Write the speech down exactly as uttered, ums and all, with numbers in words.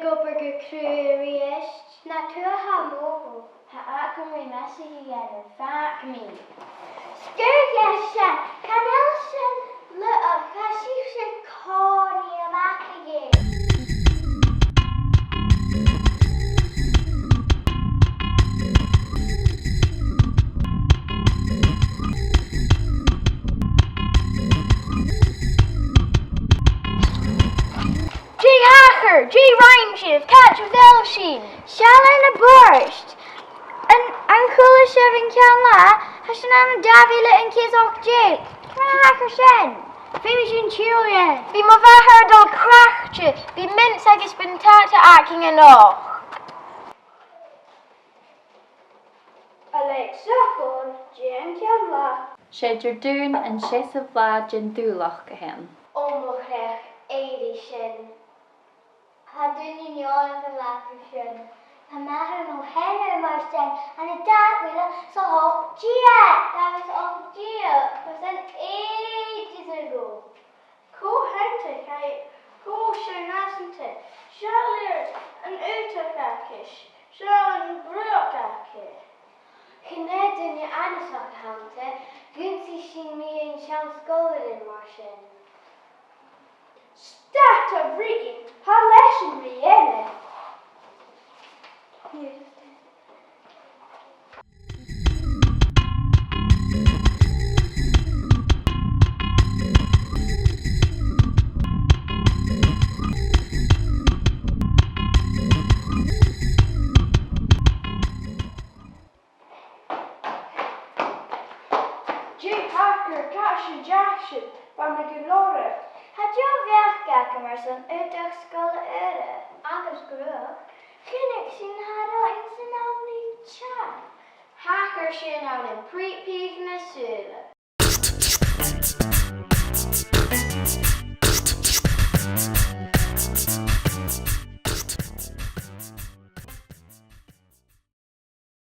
Ag obair gu cruaidh a-rithist, na tuath a tha motha. Tha agam ri measadh a dhèanamh, fàg mi. Sguir dha sin, chan eil sin luath, tha sibhse a' còmhnaidh a-mach a dh'fheum. Dè thachair? Dè rinn sibh? Càit a bheil sinn? Seall air na boird. An, an cuala sibh an ceann-là? Tha sinn ann an dà mhìle ceithir ceud ochd deug. Ciamar a thachair sin? Feumaidh sinn tilleadh. Bidh mo mhàthair a' dol craicte. Bidh mince agus buntàta againn a-nochd. Alexa, a charaid, dè an ceann-là? 'S e Diardaoin an seasamh latha den Dùbhlachd a th' ann. Ò mo chreach-aoraidh sin. Tha daoine neònach an latha sin. Tha m' athair no sheanair mar sin ann an dà mhìle 's a h-ochd deug. Dà mhìle 's a h-ochd deug, tha sin ages ago. Cho hiontach, aidh, cho seann-fhasanta. Seall air an aodach aice, seall air a' bhruach aice. Chan e duine annasach a th' annta, dh'ionnsaich sinn mu dheidhinn seann sgoilearan mar sin. Stad a bhruidhinn, tha leisgeul ri dhèanamh. Dè thachair, càit an deach sibh? Bha mi gu leòr. Tha deagh bheachd agam airson aodach sgoile ùr agus gruag. Chunnaic sinn tha e ro fheumail san àm ri teachd. Thachair sin ann am prìomh pìos na sùla.